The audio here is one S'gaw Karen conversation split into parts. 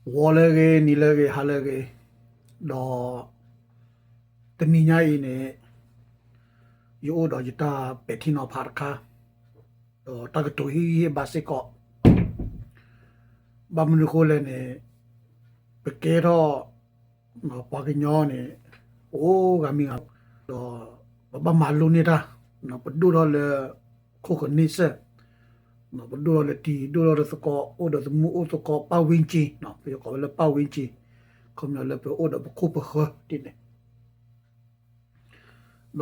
ဂီၤလၢအဂ့ၤ နံၤလၢအဂ့ၤ ဟါလၢအဂ့ၤ, ဒီးတနံၤညါအံၤန့ၣ် ယအိၣ်ဒီးယတၢ်ပဲာ်ထံနီၤဖးတခါ, ဒီးတၢ်ကတိၤဟ့ၣ်ဂံၢ်ဟ့ၣ်ဘါစ့ၢ်ကီး, ဘၣ်မနုၤအဃိလဲၣ်န့ၣ် ပကဲထီၣ် ပှၤကညီန့ၣ် ပအိၣ်ဂၤမံၤဂၤ ဒီးပဘၣ်မၤလိန့ၢ်တၢ်, ပဒိၣ်ထီၣ်လၢ ခိၣ်ကန့ၢ်စၢၢ်, ပဒိၣ်ထီၣ်လၢတံၤ ဒိၣ်ထီၣ်လၢသကိး အိၣ်ဒီးသမူအိၣ်သကိး ပတ်ဝန်းကျင်, ပကိးဝဲလၢ ပတ်ဝန်းကျင်, ခီပညီလၢပအိၣ်ဒီးပခိၣ်ပဃၢၤဒ်န့ၣ် ဒီ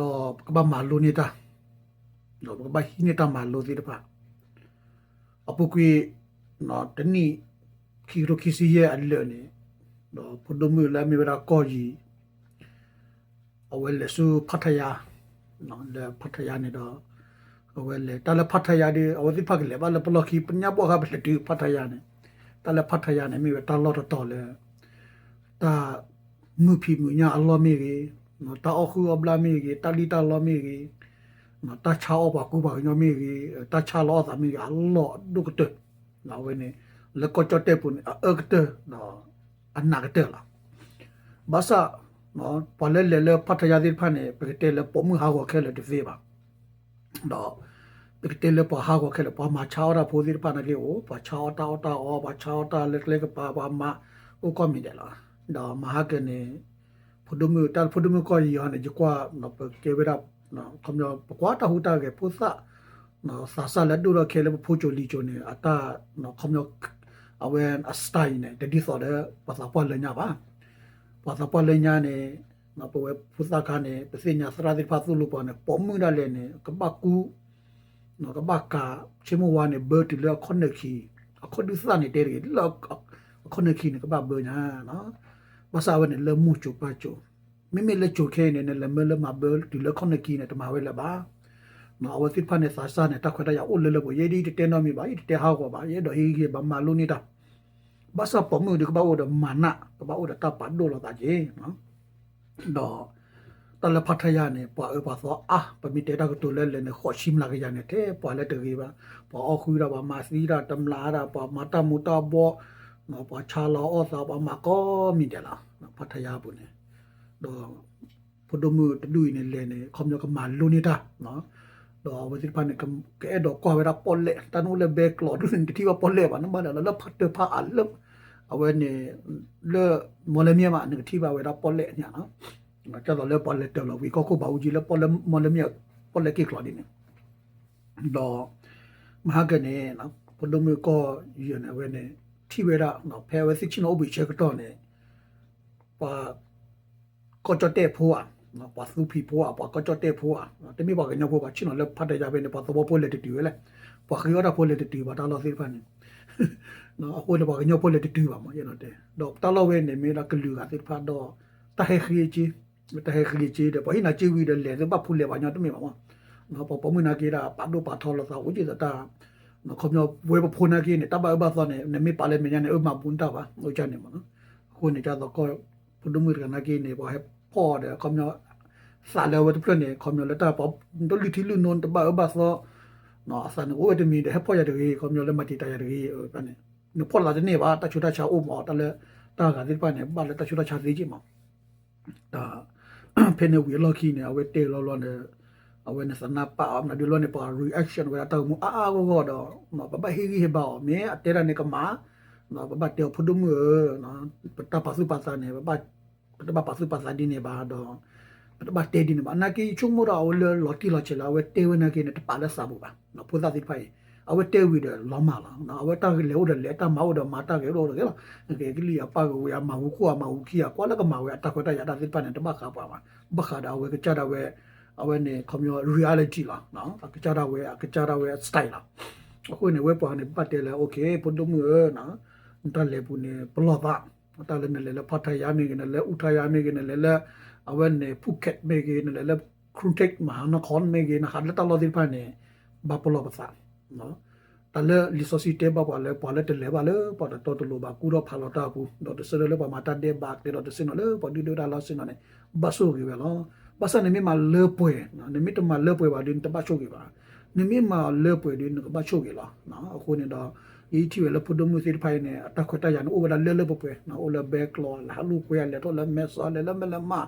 းပကဘၣ်မၤလိန့ၢ်တၢ်, ဒီးပကဘၣ်ဟံးန့ၢ်တၢ်မၤလိသ့ၣ်တဖၣ်, အပူၤကွံာ် တနံၣ် ခံကထိခံဆံယဲၢ်အလၢာ်န့ၣ်, ဒီးဖိဒိၣ်မုၣ်လၢအမ့ၢ်ဝဲဒၣ်ကီၢ်ယံၤ အဝဲလဲၤဆူဖးထါယါ, လၢဖးထါယါန့ၣ်ဒီး အဝဲလဲၤ တၢ်လၢဖးထါယါဒီး အဝဲသ့ၣ်တဖၣ်ကလဲၤဘၣ်လၢပလီၢ်ခံ ပညါဘီၣ်ဃါပလဲၤတုၤဖးထါယါန့ၣ်, တၢ်လၢဖးထါယါန့ၣ် မ့ၢ်ဝဲတၢ်လီၢ်တတီၤလၢ တၢ်မုာ်ဖံးမုာ်ညၣ်အလီၢ်မ့ၢ်ဂ့ၤ, တၢ်အီၣ်ဃုအီၣ်ဘျၣ်မ့ၢ်ဂ့ၤ, တၢ်လံၣ်တၢ်လီမ့ၢ်ဂ့ၤ, တၢ်ဆါအီၣ်ပှၤကူပှၤကညီမ့ၢ်ဂ့ၤ, တၢ်ဆါလီၤအီၣ်သးမ့ၢ်ဂ့ၤ အလီၢ်အဒိၣ်ကတၢၢ်, အဝဲန့ၣ် လၢကီၢ်ကၠီၣ်တဲၣ်ပူၤန့ၣ် အအၢကတၢၢ်ဒီး အနးကတၢၢ်လီၤ. ဘၣ်ဆၣ် ပှၤလၢလဲၤလၢဖးထါယါသ့ၣ်တဖၣ်န့ၣ် ပကတဲလၢပိာ်မုၣ်ဟးဂီၤခဲလၢာ်တသ့ဘၣ်. ဒီး ပကတဲလၢပှၤဟးဂီၤခဲလၢာ် ပှၤမၤဆါအီၣ်တၢ်ဖိသ့ၣ်တဖၣ်နာ်က့အိၣ်, ပှၤဆါအီၣ်တၢ်အီၣ်တၢ်အီ, ပှၤဆါအီၣ်တၢ်လၢကျဲကပၤ, ပှၤမၤအိၣ်ကီၢ်မံၤဒဲးလီၤ. ဒီးမဟါကန့ၣ် ဖိဒိၣ်မုၣ် တၢ်ဖိဒိၣ်မုၣ်ကီၢ်ယံၤအီၤန့ၣ် ယကွၢ် ပကဲဝဲဒၣ် ခီပညီ ပကွၢ်တၢ်ဟူးတၢ်ဂဲၤဖိသၣ် သးစၢ်လၢအဒိၣ်ထီၣ်ခဲလၢပဖိစိၤလံၤစိၤန့ၣ် အတၢ် ခီပညီ အဝဲအ style န့ၣ် တဒ်သိးဒီး ပှၤသးပှၢ်လၢညါဘၣ်. ပှၤသးပှၢ်လၢညါန့ၣ် ပဝဲဖိသၣ်ခါန့ၣ် ပသ့ၣ်ညါသရၣ်သ့ၣ်တဖၣ်သိၣ်လိပှၤန့ၣ် ပိာ်မုၣ်ဒၣ်လဲာ်န့ၣ် ကဘၣ်ကူ ကဘၣ်ကး ဆ့မိၣ်ဝါန့ၣ် ဘၢတုၤလၢအခီၣ်နၢၣ်ခံ, အခီၣ်ဒုးသၣ်န့ၣ်တဲတဂ့ၤ လၢအခီၣ်နၢၣ်ခံန့ၣ် ကဘၣ်ဘၢညါ ဘၣ်ဆၣ်အဝဲန့ၣ်လၢမိၢ်စိၤပၢ်စိၤ, မ့မ့ၢ်လၢစိၤခဲအံၤန့ၣ် နလဲၤမၢလၢမၤဘၢတုၤလၢခီၣ်နၢၣ်ခံန့ၣ် တမၤဝဲလၢၤဘၣ်. အဝဲသ့ၣ်တဖၣ်န့ၣ် သးစၢ်န့ၣ် တၢ်ခွဲးတၢ်ယာ်အိၣ်လၢလၢပှဲၤပှဲၤ ယဲဒ်ယတတဲနီတမံၤဘၣ်, ယတတဲဟးဂီၤဘၣ်, ယအဲၣ်ဒိးဟ့ၣ်ဂံၢ်ဟ့ၣ်ဘါမၤလိန့ၢ်တၢ်, ဘၣ်ဆၣ်ပိာ်မုၣ်ဒုးကဘၣ်အိၣ်ဒီးမၤနး, ကဘၣ်အိၣ်ဒီးတၢ်ပာ်ဒိၣ်လိာ်သးက့ၤ ဒီး တၢ်လၢဖးထါယါန့ၣ် ပှၤအၢပှၤသီအါ, ပမ့ၢ်တဲတၢ်ကတိၤလၢလဲၣ်န့ၣ် ဃိးဆံမျးကယၤန့ၣ် ထဲပှၤလၢတဂ့ၤဘၣ်, ပှၤအီၣ်ဃုတၢ်, ပှၤမၤသံတၢ်, တမျးတၢ်, ပှၤမၤတၢ်မူၤတၢ်ဘှီး, ပှၤဆါလီၤအီၣ်သး, ပှၤမၤကိးမံၤဒဲးလီၤ, ဖးထါယါအပူၤန့ၣ်, ဒီး ဖိဒိၣ်မုၣ်တဒူၣ်အံၤန့ၣ်လဲၤန့ၣ် ခီပညီကမၤလိန့ၢ်တၢ်, ဒီးအဝဲသ့ၣ်တဖၣ်န့ၣ် ကအဲၣ်ဒိးကွၢ်ဝဲဒၣ်ပီၣ်လဲၣ်, တၢ်နအိၣ်လၢဘဲကျိးဒူၣ်န့ၣ် နတထံၣ်ဘၣ်ပီၣ်လဲၣ်ဘၣ်, နဘၣ်လဲၤလီၤလၢဖးတၢၢ်ဖးအါလၢ အဝဲန့ၣ် လၢ မီၢ်လမၠဲၣ်မး နကထံၣ်ဘၣ်ဝဲဒၣ်ပီၣ်လဲၣ်န့ၣ်လီၤ. ကသိးလၢပှၤလဲၤတၢၤလီၤဝံၤကီၢ်ခိၣ်ဘးအူကၠံလၢပီၣ်လဲၣ် မီၢ်လမၠဲၣ် ပီၣ်လဲၣ်က့ၤကျိးဒ်န့ၣ်, ဒီး မဟါကန့ၣ် ဖိဒိၣ်မုၣ်ကီၢ်ယံၤန့ၣ် အဝဲန့ၣ် ထံၣ်ဝဲဒၣ် ဖဲအဝဲသ့ၣ်ဆ့ၣ်နီၤအိၣ်ဘှံးဆၢကတီၢ်န့ၣ် ပှၤ ကီၢ်ကၠီၣ်တဲၣ်ဖိဧါ, ပှၤသူဖံးဖိဧါ, ပှၤကီၢ်ကၠီၣ်တဲၣ်ဖိဧါ, တမ့ၢ်ပှၤကညီဖိဘၣ်, ဆ့ၣ်နီၤလၢဖးထါယါဖဲန့ၣ် ပှၤသဝီဖိလဲၤတတုၤဝဲလဲၣ်, ပှၤဃ့အီၣ်တၢ်ဖိလဲၤတတုၤဘၣ် တၢ်လီၢ်သ့ၣ်တဖၣ်န့ၣ်, အဃိန့ၣ် ပှၤကညီဖိလဲၤတတုၤဘၣ်မး ယအဲၣ်ဒိးတဲ, ဒီးတၢ်လီၢ်ဝဲန့ၣ် မ့ၢ်ဝဲဒၣ်ကလုာ်ဂၤသ့ၣ်တဖၣ်ဒီး တၢ်ဟဲဃ့အစ့, တၢ်ဟဲဃ့အစ့ဒီး ပှၤဟ့ၣ်နၤစ့ဝံၤဒီး လဲၤသဘၣ်ဖူလဲၤဘၣ်ညီတမ့ၢ်ဘၣ်မး, ပှၤပိာ်မုၣ်နာ်က့ဒီး ပာ်ဒိၣ်ပာ်ထီလီၤသးအိၣ်က့ၤသတး ခီပညီ ဝဲပဖိနာ်က့န့ၣ် တၢ်ဘၣ်အၢဘၣ်သီန့ၣ် နမ့ၢ်ပာ်လၢမဲာ်ညါန့ၣ် အၢမၤဘူးနတၢ်ဘၣ် အိၣ်ကၢ်န့ၣ်မး, အဃိန့ၣ် ကၢ်သိးကီၢ် ဖိဒိၣ်မုၣ်တဂၤနာ်က့န့ၣ် ပှၤဟဲဖီၣ်ဒီး ခီပညီ သးလၢအဝဲတဖျၢၣ်န့ၣ် ခီပညီလၢတၢ်ပှၤ တလုၢ်ထံလုၢ်နိ တဘၣ်အၢဘၣ်သီ အသးန့ၣ် အိၣ်ဝဲတမံၤဒီး ဟဲဖီၣ်ယၤတဂ့ၤ ခီပညီလၢမၤတံာ်တာ်ယၤတဂ့ၤ န့ၣ် နဖီၣ်သးတန့ၢ်ဘၣ် တၢ်ဆူးတၢ်ဆါအိၣ်မး တၢ်လၢ တၢ်ဂၤသ့ၣ်တဖၣ်န့ၣ် ဘၣ်လၢတၢ်ဆူးတၢ်ဆါသ့က့ၢ်မး တၢ် ဖဲန့ၣ်ဝံၤအလီၢ်ခံန့ၣ် အဝဲတဲလီၤလီၤန့ၣ် အဝဲန့ၣ်သနာ်ပာ်အီၤ မနုၤဒုးလီၤန့ၣ် ပှၤ reaction ဝဲဒၣ်တၢ်ဂီၤမူအါအါဂီၢ်ဂီၢ်ဒီး ပဘၣ်ဟ့ၣ်ဂံၢ်ဟ့ၣ်ဘါအီၤ မ့ၢ်အတဲတၢ်န့ၣ်ကမၣ် ပဘၣ်တဲအီၤဖိဒိၣ်မုၣ်ဧၢ ပတၢ်ပာ်သူၣ်ပာ်သးန့ၣ် ပဘၣ် ပတဘၣ်ပာ်သူၣ်ပာ်သးဒ်န့ၣ်ဘၣ်ဒီး ပတဘၣ်တဲဒ်န့ၣ်ဘၣ် နာ်က့ဆိကမိၣ်ဒီးအဝဲလၢလီၤတံၢ်လီၤဆဲးလၢအဝဲတဲဝဲနာ်က့န့ၣ် တပာ်လၢသးပူၤဘၣ် ဖိသၣ်သ့ၣ်တဖၣ်အံၤ အဝဲတဲဝံၤဒီးလီၤမၢ်လီၤ အဝဲတၢ်လဲၤအိၣ်ဒီးလဲၤ တၢ်မၤအိၣ်ဒီးမၤ တၢ်ဂဲၤအိၣ်ဒီးဂဲၤလီၤ ကဲကလံၣ်အပၢ်ကဝံၤအမၤဝူခိၣ်အမၤဝူခံဂၤ ကွၢ်လၢကမၤဝဲအတၢ်ခွဲးတၢ်ယာ်တၢ်သ့ၣ်တဖၣ်န့ၣ် တဘၣ်ဃးပှၤဘၣ် ဘၣ်ဃးဒီးအဝဲကစၢ်ဒၣ်ဝဲ အဝဲန့ၣ်ခီပညီ reality လီၤ အကစၢ်ဒၣ်ဝဲ အကစၢ်ဒၣ်ဝဲ style လီၤ အဃိန့ၣ် ဝဲပှၤန့ၣ် ဘၣ်တဲလၢ okay ဖိဒိၣ်မုၣ်ဧၢ နတၢ်လဲၤပူၤန့ၣ် ပလီၢ်သး တၢ်လၢနလဲၤလၢဖးထါယါမ့ၢ်ဂ့ၤ နလဲၤအူထါယါမ့ၢ်ဂ့ၤ နလဲၤလၢ အဝဲန့ၣ် ဖူးခ့းမ့ၢ်ဂ့ၤ နလဲၤလၢ ခရူၣ်ထံး မဟါနခီမ့ၢ်ဂ့ၤ နဟးလၢတၢ်လီၢ်သ့ၣ်တဖၣ်န့ၣ် ဘၣ်ပလီၢ်ပသး တၢ်လၢလံာ်စီဆှံတဲဘၣ်ပှၤလၢ ပှၤလၢတလဲၤဘၣ်လၢပှၤတတီတလိၤဘၣ် ကူထီၣ်ဖးလီၤတၢ်အပူၤ ဒီးတဆၢထၢၣ်လၢပှၤမၤတၢ်ဒဲးဘး ကဲဒီးတဆ့ၣ်နီၤလၢပှၤဒုၣ်ဒွဲၣ်တၢ်လီၢ်ဆ့ၣ်နီၤန့ၣ် ဘၣ်ဆိၣ်ဂ့ၤဝဲလီၤ. ဘၣ်ဆၣ်နမ့ၢ်မၤလၢပှဲၤ နမ့ၢ်တမၤလၢပှဲၤဘၣ်ဒီး နတဘၣ်ဆိၣ်ဂ့ၤဘၣ်. နမ့ၢ်မၤလၢပှဲၤဒီး နကဘၣ်ဆိၣ်ဂ့ၤလီၤ. အဃိန့ၣ်ဒီး ယထံၣ်ဝဲလၢဖိဒိၣ်မုၣ်သ့ၣ်တဖၣ်အံၤန့ၣ် အတၢ်ခွဲးတၢ်ယာ်န့ၣ် အိၣ်ဝဲဒၣ်လၢလၢပှဲၤပှဲၤ, အိၣ်လၢဘဲကျိး လဲၤဟးလိာ်ကွဲ လဲၤထီၣ်လၢမဲဆီး လဲၤလၢမဲၢ်လၢမး,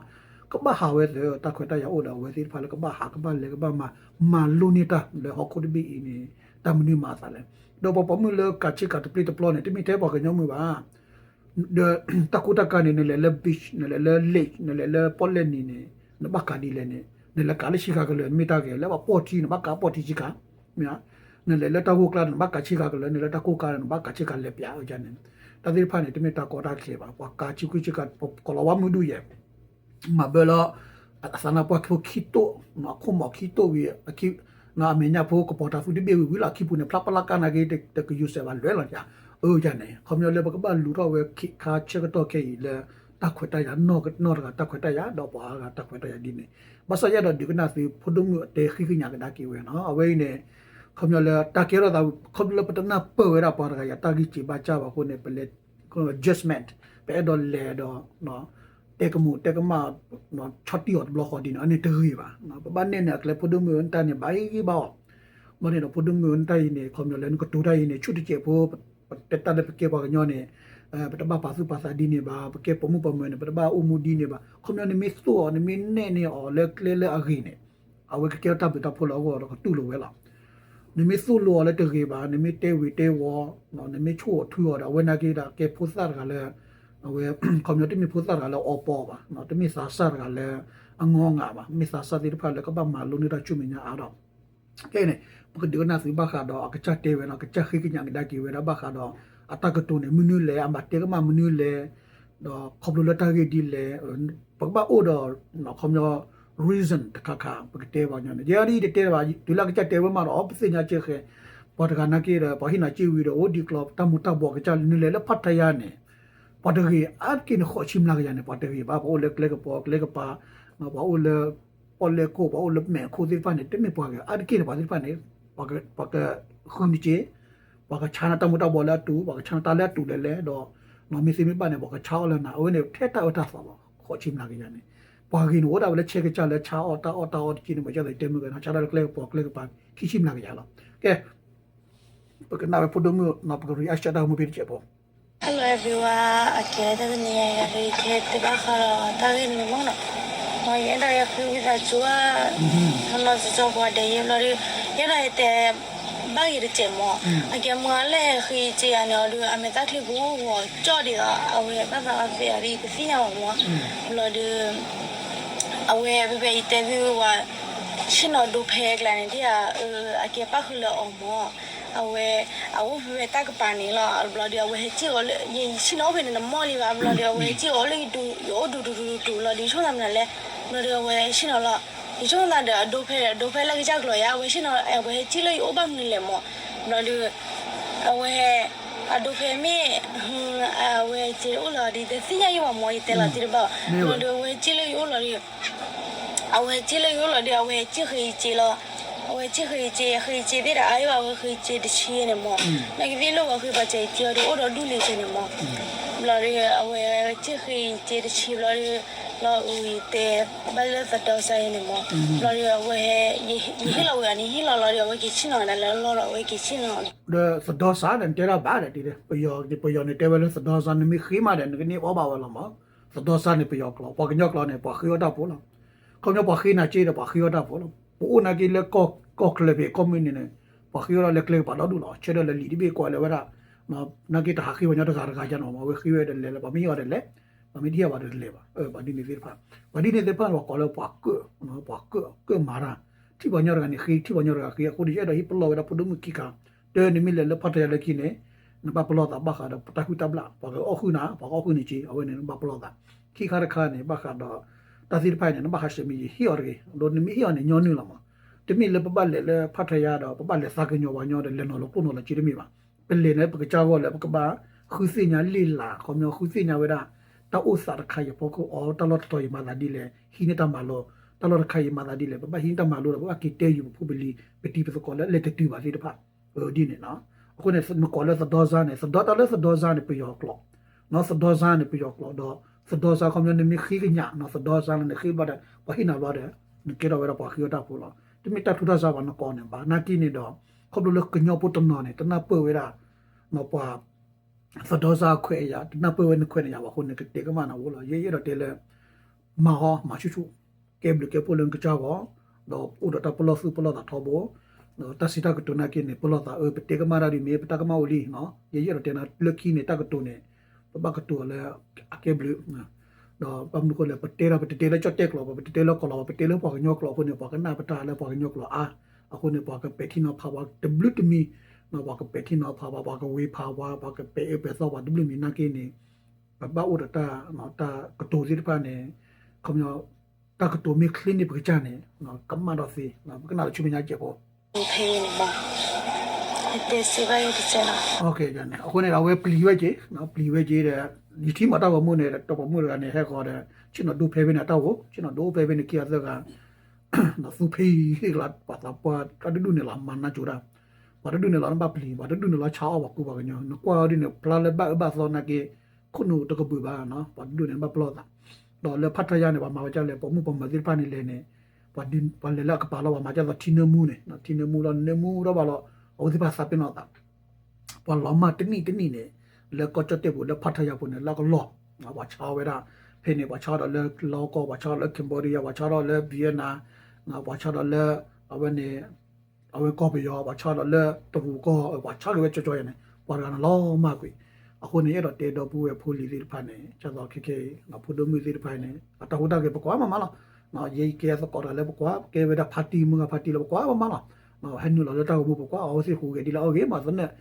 ကဘၣ်ဟးဝဲသ့ၣ် တၢ်ခွဲးတၢ်ယာ်အိၣ်ဒီး အဝဲသ့ၣ်တဖၣ်လၢကဘၣ်ဟးကဘၣ်လဲၤကဘၣ်မၤ မၤလိန့ၢ်တၢ်လၢဟီၣ်ခိၣ်တဘ့ၣ်အံၤန့ၣ် တၢ်မနုၤမၤအသးလဲၣ်. ဒီးပှၤပိာ်မုၣ်လၢကးဆ့ကၤတပျ့ၤတပျီန့ၣ် တမ့ၢ်ထဲပှၤကညီမုၣ်ဘၣ် ဒီးတၢ်ကူတၢ်ကၤန့ၣ် နလဲၤလၢ beach နလဲၤလၢ lake နလဲၤလၢပီၣ်လဲၣ်နံၤန့ၣ် နဘၣ်ကးဒ်လဲၣ်န့ၣ် နလဲၤကးလၢဆံဃာ်ကလၢာ် နမ့ၢ်တၢ်ဂဲၤ လၢပှၤပိာ်ထံ နဘၣ်ကးပိာ်ထံဆံဃာ်, မ့ၢ်ဧါ, နလဲၤလၢတၢ်ဂိၢ်ကျါ နဘၣ်ကးဆံဃာ်ကလၢာ် နလဲၤလၢတၢ်ဂိၢ်ကျါ နဘၣ်ကးဆံဃာ်လဲၤပျးအီၤန့ၣ်, တၢ်သ့ၣ်တဖၣ်န့ၣ် တမ့ၢ်တၢ်ကီတၢ်ခဲဘၣ် ပှၤကးဆံခွံဆံဃာ် ကိးလီၤဝါမုၢ်ဒူၣ်ယဲၢ် မၤဘၢလီၤ အသးနါပှၢ်ခိၣ်ခံတိၣ်, အခိၣ်မီၤခံတိၣ်ဝံၤ အမဲာ်ညါဖိကပီၤတၢ်သူတဘ့ၣ်ဝံၤဝံၤလီၤ အခံပူၤန့ၣ် ဖျါပလၢ်ကါနာ်က့ တကယူၤစဲးဘၣ်လွဲၢ်လီၤယၤ, အၢယၤန့ၣ် ခီပညီလၢပကဘၣ်လူၤထီၣ်ဝဲခ့ခါဆၢကတီၢ်ခဲအံၤလၢ တၢ်ခွဲးတၢ်ယာ်နီၢ်တဂၤတၢ်ခွဲးတၢ်ယာ် ဒီးပှၤအါဂၤတၢ်ခွဲးတၢ်ယာ်ဒ်န့ၣ်, ဘၣ်ဆၣ်ယအဲၣ်ဒိးဒုးကနၣ်သု ဖိဒိၣ်မုၣ်အတဲဃံကညးကဒါက့ၤဝဲနီၤ အဝဲအံၤန့ၣ် ခီပညီလၢတၢ်ကဲထီၣ်သး ခီပညီလၢပတနၢ်ပၢၢ်ဝဲဒၣ်ပှၤတဂၤအံၤ တၢ်ဂံၢ်စၢ်ဘါစၢ်ဘၣ်အဃိန့ၣ် ပလဲၤ judgment ပအဲၣ်ဒိးလဲၤဒီး တဲကမူးတဲကမၣ် ဆီၣ်တံၢ်အီၤတဘျီဃီဒ်န့ၣ် အန့ၣ်တဂ့ၤဘၣ်. ပဘၣ်နဲၣ်န့ၢ်အကျဲ ဖိဒိၣ်မုၣ်ဧၢ နတၢ်န့ၣ် ဘၣ်ဂံၢ်ဘၣ်အီၤ, ဘၣ်န့ၣ်ဒီး ဖိဒိၣ်မုၣ်ဧၢ နတၢ်အံၤန့ၣ် ခီပညီလၢနကတိၤတၢ်အံၤန့ၣ် ဆူၣ်တစဲးဖိ ပတဲတၢ်လၢပကဲပှၤကညီန့ၣ် ပတဘၣ်ပာ်သူၣ်ပာ်သးဒ်န့ၣ်ဘၣ်, ပကဲပိာ်မုၣ်ပိာ်မၢၤန့ၣ် ပတဘၣ်အိၣ်မူဒ်န့ၣ်ဘၣ်. ခီပညီနမ့ၢ်သိၣ်အီၤ နမ့ၢ်နဲၣ်န့ၢ်အီၤလၢကျဲလၢအဂ့ၤန့ၣ် အဝဲကကဲထီၣ်တၢ်ဘျုးတၢ်ဖှိၣ်လၢအဂီၢ်ဒီးကတူၢ်လိာ်ဝဲလီၤ. နမ့ၢ်သိၣ်လိအီၤလၢတဂ့ၤဘၣ်, နမ့ၢ်တဲဝံၤတဲဝီၤ, နမ့ၢ်ဆိၣ်အီၤထုအီၤဒီး အဝဲနာ်က့ဒီး ကဲဖိသၣ်တဂၤလၢ အဝဲ ခီပညီတမ့ၢ်ဖိသၣ်တဂၤလၢအီပီဘၣ်, တမ့ၢ်သးစၢ်တဂၤလၢအငီငၤဘၣ်, မ့ၢ်သးစၢ်သ့ၣ်တဖၣ်လၢကဘၣ်မၤလိန့ၢ်တၢ်ဆူမဲာ်ညါအါဒီး ခဲအံၤန့ၣ် ပကဒုးကနၣ်သုဘၣ်ဃးဒီးအကစၢ်တဲဝဲနီၤ, ကစၢ်ဃ့ကညးကဒါက့ၤဝဲဒၣ်ဘၣ်ဃးဒီး အတၢ်ကတိၤန့ၣ် မနုၤလဲၣ်, အဘၣ်တဲကမၣ်မနုၤလဲၣ်, ဒီးခီဖျိလၢတၢ်ဂ့ၢ်ဒ်လဲၣ်, ပကဘၣ်အိၣ်ဒီး ခီပညီ reason တခါခါ ပကတဲပှၤကညီန့ၣ် ယဲဒ်အံၤတတဲဘၣ်, တုၤလၢအကစၢ်တဲဝဲမးဒီး အီ ပသ့ၣ်ညါကဲဃဲ, ပှၤတဂၤနာ်က့ဒီး ပှၤဟ့ၣ်နၤစ့ဝံၤဒီး အိၣ်ဒံးကျီ တၢ်မူၤတၢ်ဘှီးကစၢ် နလဲၤလၢဖးထယါန့ၣ် ပှၤတဂ့ၤ အါတက့ၢ်န့ၣ် ဃိးဆံမျးကယၤန့ၣ် ပှၤတဂ့ၤဘၣ်, ပှၤအိၣ်လၢကျဲကပီၤကျဲကပၤ, ပှၤအိၣ်လၢ ပီၣ်လဲၣ်ခိၣ် ပှၤအိၣ်လၢမဲာ်ခိၣ်သ့ၣ်တဖၣ်န့ၣ် တမ့ၢ်ပှၤဂ့ၤ အါတက့ၢ်န့ၣ် ပှၤသ့ၣ်တဖၣ်န့ၣ် ပှၤကဃုနစ့, ပှၤကဆါနတၢ်မူၤတၢ်ဘှီးလၢအတူး, ပှၤကဆါနတၢ်လၢအတူးလဲၤလဲၤဒီး မ့ၢ်သ့မ့ၢ်ဘၣ်န့ၣ် ပှၤကဆါအီၣ်လၢနၤ, အဝဲန့ၣ် ထဲတၢ်အၢတၢ်သီလီၤ, ဃိးဆံမျးကယၤန့ၣ်, ပှၤဂ့ၤန့ၣ် အိၣ်ဒၣ်ဝဲလၢဆဲကစၢ်လၢဆါအီၣ်တၢ်အီၣ်တၢ်အီတက့ၢ်န့ၣ် မ့ၢ်ကၢ်သးတဲမုၢ်ဂဲၤ ဆါတၢ်လၢကျဲကပီၤကျဲကပၤ ခံဆံမျးကယၤလီၤ. ကဲ ပကနၣ်ဝဲဖိဒိၣ်မုၣ်နီၤ, ပက react တၢ်ဂီၤမူဖဲတစဲးဖိ Hello everyone, အကဲတၢ်တနံၤအံၤ ယကတဲဘၣ်ဃးဒီးတၢ်ဂ့ၢ်တမံၤမ့ၢ်နီၤ, မ်ယအဲၣ်ဒိးယဃ့ဝံသးစူၤဧါ, နီၢ်နီၢ်ကၠီကၠီပှၤဒဲးယဲဘျီဒီး ယအဲၣ်ဒိးယတဲ ဘၣ်ဂ့ၤတစဲးမ့ၢ်, အကဲမ့ၢ်လၢဟဲဃ့စ့ယၤန့ၣ်အီၤဒီး အမဲာ်သၣ်ချံပူၤဂီၤကၠီၣ်ဒ်သိး အဝဲဘၣ်သးအီသ့အီၤဒီး ယတသ့ၣ်ညါဘၣ်မ့ၢ်, ဘျီဒီး အဝဲဖဲဖဲယတဲသုဝဲ ဆ့ၣ်နီၤဒိဖဲကျါန့ၣ် ဒ်အကဲပၣ်ဃုာ်လၢအီၤမ့ၢ်, အဝဲ အအိၣ်ဖဲဖဲတၢ်ကပၤန့ၣ်လီၤ, ဘျီဒီး အဝဲဟဲစံၣ်အီၤလၢ ယဆ့ၣ်နီၤအိၣ်ဖဲန့ၣ် နမီၢ်လံဘၣ်, ဘျီဒီး အဝဲဟဲစံၣ်အီၤလၢယဒူ ယအိၣ်ဒူဒူဒူဒူဒူ ဘျီဒီး ယဆိၣ်သးမနုၤလဲၣ်, ဘျီဒီး အဝဲဆ့ၣ်နီၤလီၤ, ယဆိၣ်သးဒီးအဒိဖဲ ဒိဖဲလၢကစၢ်ကျိၤယါ အဝဲဆ့ၣ်နီၤ အဝဲဟဲစံၣ်လၢယအိၣ်ဘၣ်မနုၤလဲၣ်မ့ၢ်, ဘျီဒီး အဝဲ အဒိဖဲမ့ၢ် အဝဲစ့အိၣ်လီၤဒီး တသ့ၣ်ညါယံၣ်ဘၣ်မ့ၢ် ယတဲလီၤတံၢ်တဘၣ်, ဘျီဒီး အဝဲဟဲစံၣ်လၢယအိၣ်လီၤဒီး အဝဲဟဲစံၣ်လၢယအိၣ်လီၤဒီး အဝဲဟဲစံၣ်ဃ့ယစ့လီၤ, အဝဲဟဲစံၣ်ဃ့ယစ့ ဃ့ယစ့သ့ၣ်ဒီး အါယံၣ်ဘၣ် အဝဲဃ့ယစ့တဆံန့ၣ်မ့ၢ်, နာ်က့သ့ၣ်လၢပှၤဃ့ပှၤစံၣ်ယစ့အီၤဒီး အိၣ်ဒီးဒူၣ်လံစ့န့ၣ်မ့ၢ်, ဘျီဒီး အဝဲဟဲစံၣ်ဃ့ယစ့တဆံဘျီဒီး လီၤအုးယတဲ ဘၣ်လၢသဒီစါအံၤန့ၣ်မ့ၢ်, ဘျီဒီး အဝဲ ယဟ့ၣ်လီၤဝဲအန့ၣ် ဟ့ၣ်လီၤလီၤဒီး အဝဲက့ၤဆ့ၣ်နီၤဒၣ်လၢလီၢ်ဒီး အဝဲက့ၤဆ့ၣ်နီၤ ဒီးသဒီစါန့ၣ် နတဲဒၣ်ဘၣ်ဒီး ပယီၤန့ၣ်တဲဝဲလၢသဒီစါ နမ့ၢ်ဃ့မးဒီး နကန့ၢ်အီၣ်ဘၣ်ဝဲလီၤမး, သဒီစါန့ၣ် ပယီၤကျိာ်, ပှၤကညီကျိာ်န့ၣ် ပှၤဃ့အီၣ်တၢ်ဖိလီၤ. ခီပညီပှၤဃ့နၤစ့ဒီး ပှၤဃ့အီၣ်တၢ်ဖိလီၤ. ပအိၣ်နာ်က့လၢကီၢ်ချၢဖဲကီၢ်မုၢ်နံၤန့ၣ် ပှၤဃ့အီၣ်ဒၣ်လၢကျဲကပၤဒီဒူၣ်လီၤ. ဆၢထၢၣ်လၢလံာ်တဘ့ၣ်ကွၢ်လၢဝဲဒၣ် နာ်က့တဟးဃ့ပှၤကညီတဂၤတဂၤယါနီၤမး, အဝဲဃ့ဝဲဒီးလဲၤလၢ ပှၤမ့ၢ်ဟ့ၣ်အီၤဒီးလဲၤ, ပှၤမ့ၢ်တဟ့ၣ်အီၤဘၣ်ဒီးတလဲၤဘၣ်. ပှၤဒ်န့ၣ်သ့ၣ်တဖၣ်, ပှၤဒ်န့ၣ်သ့ၣ်တဖၣ်န့ၣ် ပှၤကိးလၢပှၤကၢၣ်, ပှၤကၢၣ်, ကၢၣ်မၤတၢ်, ထံၣ်ပှၤကညီတဂၤန့ၣ်ဃ့, ထံၣ်ပှၤကညီတဂၤဃ့, အဃိန့ၣ် ယအဲၣ်ဒိးဟ့ၣ်ပလီၢ်ဝဲဒၣ်ဖိဒိၣ်မုၣ်ခံခါ, တၢ်နမ့ၢ်လဲၤလၢဖးထယါလၢခံန့ၣ် နဘၣ်ပလီၢ်သးဘၣ်ဃးဒီးပတၢ်ဟုၣ်တၢ်ဘျၣ်, ပှၤကအီၣ်ဃုာ်နၤ, ပှၤကအီၣ်ဃုာ်နၤစ့, အဝဲန့ၣ်နဘၣ်ပလီၢ်သး, ခံခါတခါန့ၣ် ဘၣ်ဃးဒီး တၢ်သ့ၣ်တဖၣ်န့ၣ် နဘၣ်ဟးဆှဲးမ့ၢ်ယဟ့ၣ်အီၤတဂ့ၤ, ဒီးနမ့ၢ်ဟ့ၣ်အီၤန့ၣ် ညီနုၢ်လီၤမး. တမ့ၢ်လၢပဘၣ်လဲၤလၢဖးထယါဒီး ပဘၣ်လဲၤသးကညီၤပှၤကညီဒီး လဲၤနီၤလီၤကျိၣ်နီၤလီၤစ့တမ့ၢ်ဘၣ်. ပလဲၤန့ၣ် ပကစၢ်ဂီၢ်လၢပကဘၣ် ဃုသ့ၣ်ညါလ့ၣ်လၤ ခီပညီဃုသ့ၣ်ညါဝဲဒၣ် တၢ်အိၣ်သးတခါအံၤအဖီခိၣ်အီၤ, တၢ်လီၢ်တတီၤအံၤမၤသးဒ်လဲၣ်, ဟံးန့ၢ်တၢ်မၤလိ, တၢ်လီၢ်တခါအံၤမၤသးဒ်လဲၣ်, ပဘၣ်ဟံးန့ၢ်တၢ်မၤလိဒီး ပဘၣ်က့ၤတဲယုာ်ပဖိပလံၤ ပတံၤပသကိးလၢအလဲၤတတုၤဘၣ်သ့ၣ်တဖၣ် ဒ်န့ၣ်နီၤ. အဃိန့ၣ် နကိးလၢသဒီစါန့ၣ် သဒီတၢ်လၢသဒီစါန့ၣ် ပယီၤကျိာ်, သဒီစါန့ၣ် ပယီၤကျိာ်ဒီး သဒီစါ ခီပညီနမ့ၢ်ဃ့ကညးနီၤ သဒီစါလၢနဃ့ဘျီဒီး ပှၤဟ့ၣ်နၤဘျီဒီး နကဲထီၣ်ဝဲဒၣ်ပှၤဃ့အီၣ်တၢ်ဖိလီၤ. တမ့ၢ်တၢ်ထူးတၢ်စါဘၣ်နကိးန့ၣ်ဘၣ်. နာ်က့န့ၣ်ဒီး ခီဖျိလၢကညီဖိတနီၤန့ၣ် တနၢ်ပၢၢ်ဝဲဒၣ် ပှၤ သဒီစါခွဲးယာ် တနၢ်ပၢၢ်ဝဲနခွဲးနယာ်ဘၣ်အဃိန့ၣ် ကတဲကမၣ်နၤအိၣ်လီၤ. ယဲယအဲၣ်ဒိးတဲလၢ မၤဟီမၤဆူၣ်ဆူၣ်, ကဲဘျုးကဲဖှိၣ်လၢနကစၢ်ဂီၢ်, ဒီးအိၣ်ဒီးတၢ်ပလီၢ်သူၣ်ပလီၢ်သးထီဘိ, ဒီးတၢ်စံးတၢ်ကတိၤနာ်က့န့ၣ် ပလီၢ်သးအၢ ပတဲကမၣ်တၢ်ဒ်မ့ၢ် ပတၢ်ကမၣ်အိၣ်လံ, ယဲယအဲၣ်ဒိးတဲနၤလၢခံန့ၣ် တၢ်ကတိၤန့ၣ် ပဘၣ်ကတိၤအီၤလၢအကဲဘျုး ဒီးဘၣ်မနုၤအဃိလဲၣ် ပတဲဒီး ပတတဲလၢကၠီၣ်တဲၣ်ကျိာ်ဘၣ်, ပတတဲလၢကီၢ်လီၤဘၣ်, ပတဲလၢပှၤကညီကျိာ်အဃိန့ၣ် ပှၤကနၣ်ပတၢ်လၢပှၤကညီကျိာ်အါ, အဃိန့ၣ် ပှၤကပဲာ်ထံနီၤဖးပှၤတဘျုးတမံၤ, ပှၤကပဲာ်ထံနီၤဖးပှၤ, ပှၤကဝ့ၤဖးပှၤ, ပှၤကပဲာ်အၢပဲာ်သီပှၤတဘျုးမံၤနာ်က့န့ၣ်, ပဘၣ်အိၣ်ဒီးတၢ်, တၢ်ကတိၤသ့ၣ်တဖၣ်န့ၣ်, ခီပညီ တၢ်ကတိၤမ့ၢ်ချ့န့ၢ်ပကစၢ်န့ၣ် ကမၣ်ဒီးသ့, ပကနၣ်လၢဆူမဲာ်ညါကဲးဖိ အဃိန့ၣ် အဝဲပျံၤဝဲက့ၤ, ပျံၤဝဲက့ၤဒီး ယထံၣ်မးတၢ်ဂီၤမူန့ၣ် တၢ်ပိာ်မုၣ်တဂၤန့ၣ် ဟဲဃီၤဒီး ဆ့ၣ်နီၤဒိဖဲဖဲန့ၣ် အတၢ်အိၣ်, ဆ့ၣ်နီၤဒိဖဲဖဲန့ၣ် ခံဂၤသၢဂၤ, သူဖဲအံၤဟ့ၣ်ကလီၤ ပှၤသးပှၢ်တၢ်ဒုးဒုးန့ၣ်လီၤ မၤနၢ်ကၠိတၢ်, ပှၤတဒုးန့ၣ်လီၤ နဘၣ်ပျံၤ, ပှၤတဒုးန့ၣ်လီၤဆါအီၣ်ပှၤကူပှၤကညီ, နကွၢ်အီၤဒ်န့ၣ် ဖျါလၢဘၣ်အၢဘၣ်သီနာ်က့, ခိၣ်နူာ်တကဘုးဘၣ်, ပှၤတဒုးန့ၣ် နဘၣ်ပလီၢ်သး, ဒီးလၢဖးထါယါန့ၣ် ပှၤမၤဝဲဒ်လဲၣ် ပိာ်မုၣ်ပိာ်မၢၤသ့ၣ်တဖၣ်န့ၣ်လဲၤန့ၣ် ပှၤလဲၤလၢအကပၤလီၤ ပှၤမၤဒ်သိးထံနၢမူန့ၣ်, ထံနၢမူလီၤ နၢမူထီၣ်ဘၣ်လီၤ, အဝဲသ့ၣ်တဖၣ်သးပ့ၤနီၣ်သး, ပှၤလီၤမၢ်တနံၣ်တနံၣ်န့ၣ်, လၢကီၢ်ကၠီၣ်တဲၣ်ပူၤ လၢဖးထါယါပူၤန့ၣ် လၢအကလီၢ်, ပှၤဆါအီၣ်ဝဲဒၣ်, ဖဲန့ၣ် ပှၤဆါအီၣ်ဒီးလၢ Laos ကီၢ်, ပှၤဆါအီၣ်ဒီးလၢ Cambodia, ပှၤဆါအီၣ်ဒီးလၢ Vietnam, ပှၤဆါအီၣ်ဒီးလၢ အဝဲန့ၣ် အဝဲကီၢ်ပယီၤ, ပှၤဆါအီၣ်ဒီးလၢတရူးကီၢ်, ပှၤဆါက့ၤဝဲကၠီကၠီယါန့ၣ် ပှၤတဂၤန့ၣ်လီၤမၢ်ကွံာ်, အဃိန့ၣ် ယအဲၣ်ဒိးတဲဒီပုၢ်ဝဲၢ်ဖိလံၤသ့ၣ်တဖၣ်န့ၣ် ဒ်သိးခဲခဲအံၤ ဖိဒိၣ်မုၣ်သ့ၣ်တဖၣ်အံၤန့ၣ် အတၢ်ဟူးတၢ်ဂဲၤပကွၢ်မးမးလီၤ, ယဲကဲသကိးတၢ်လၢပကွၢ် ကဲဝဲဒၣ် party မုၢ်ဂၤ party လၢပကွၢ်မးမးလီၤ, ဟဲနုာ်လီၤလၢတၢ်ဂီၤမူပကွၢ် အဝဲသ့ၣ်ဟူးဂဲၤဒ်လဲၣ်အီၣ်ဂ့ၤမးသနၢၣ်,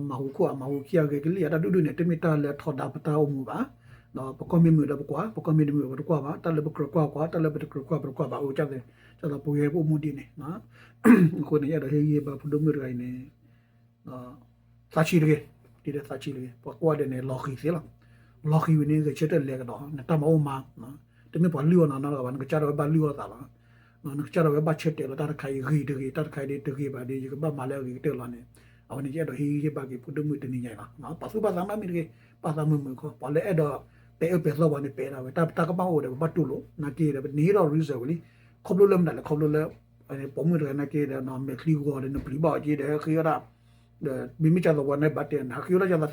မၤဟူးခိၣ်အမၤဟူးခံအဂဲၤကလံၣ် အတၢ်ဒုးဒုးန့ၣ် တမ့ၢ်တၢ်လၢထီဒါပတၢ်အိၣ်မူဘၣ်, ပကီၢ်မ့ၢ်မုာ်ဒီးပကွၢ်, ပကီၢ်မ့ၢ်တမုာ်ပတကွၢ်ဘၣ်, တၢ်လၢပကြၢးကွၢ်ကွၢ်, တၢ်လၢပတကြၢးကွၢ်ပတကွၢ်ဘၣ်, အဒ်သိးပဝဲပအိၣ်မူဒ်န့ၣ်, အဃိန့ၣ် ယအဲၣ်ဒိးဟ့ၣ်ဂံၢ်ဟ့ၣ်ဘါဖိဒိၣ်မုၣ်တဂၤအံၤန့ၣ် သးဆံးတဂ့ၤ, ဒ်ဒီးသးဆံးတဂ့ၤ, ပှၤကွၢ်ဒီးန့ၣ် လီၤဃံၤသ့လီၤ, လီၤဃံၤဝံၤန့ၣ် ဂဲၤဆၢထၢၣ်လဲၤကဒီး နတၢ်မၤအိၣ်မး, တမ့ၢ်ပှၤလုၢ်အီၣ်နၤနီတဂၤဘၣ်, နကစၢ်ဒၣ်ဝဲဘၣ်လုၢ်အီၣ်သးလီၤ, နကစၢ်ဒၣ်ဝဲဘၣ်ဆၢတဲာ်လီၤ တၢ်တခါအံၤဂ့ၤတဂ့ၤ, တၢ်တခါအံၤဒ်တဂ့ၤဘၣ်ဒီး ယကဘၣ်မၤလၢအဂ့ၤကတၢၢ်လီၤန့ၣ်, အဝဲန့ၣ် ယအဲၣ်ဒိးဟ့ၣ်ဂံၢ်ဟ့ၣ်ဘါက့ၤဖိဒိၣ်မုၣ်တနံၤညါအံၤလီၤ, ပာ်သူၣ်ပာ်သးနီတမံၤတဂ့ၤ, ပာ်သးမုာ်မုာ်ခီ, ပှၤလၢအဲၣ်ဒိး ပဲာ်အၢပဲာ်သီပှၤန့ၣ် ပဲာ်ဒၣ်ဝဲ, တၢ်ကမၣ်အိၣ်ဒီး ပဘၣ်တူၢ်လိာ် နာ်က့ဒီး ပန့ၢ်ဒီး reason ဝံၤလံ, ခီဖျိလၢမတၤလဲၣ် ခီဖျိလၢ ပိာ်မုၣ်တဂၤနာ်က့ဒီး မဲာ်ချံဂီၤဒီး နပျံၤဘၣ်အီၤက့ဒီး ဃ့အီၣ်ဒၣ်, ဒီးမ့မ့ၢ်ကသိးပှၤန့ၣ် ဘၣ်တဲ နဟးဃ့အီၣ်ဒၣ်ယၤ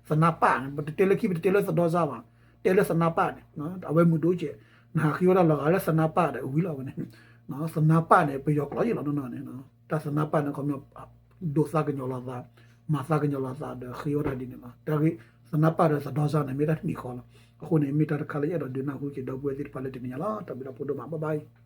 သနါပၢ်န့ၣ် ပတတဲလၢခံ ပတတဲလၢသဒီစါဘၣ်, တဲလၢသနါပၢ်န့ၣ်, အဝဲမုာ်ဒိၣ်ကဲး, နဟးဃ့အီၣ်ဒၣ်လီၤဂာ်လၢသနါပၢ်ဒီး ဝံၤလီၤဝဲန့ၣ်, သနါပၢ်န့ၣ် ပယီၤကျိာ်ယံၤလီၤနီၢ်နီၢ်န့ၣ်, တၢ်သနါပၢ်န့ၣ် ခီပညီ ဒိးသးကညီၤလီၤသး, မၤသးကညီၤလီၤသးဒီး ဃ့အီၣ်ဒၣ်ဒ်န့ၣ်လီၤ, တၢ်ဂ့ၢ် သနါပၢ်ဒီးသဒီစါန့ၣ် မ့ၢ်တၢ်တမံၤဃီလီၤ, အဃိန့ၣ် မ့ၢ်တၢ်တခါလၢယအဲၣ်ဒိးဒုးနၢ်ဟူက့ၤဒီပုၢ်ဝဲၢ်သ့ၣ်တဖၣ်လၢတနံၤညါလီၤ, တၢ်ဘျုးဒိၣ်မး bye bye.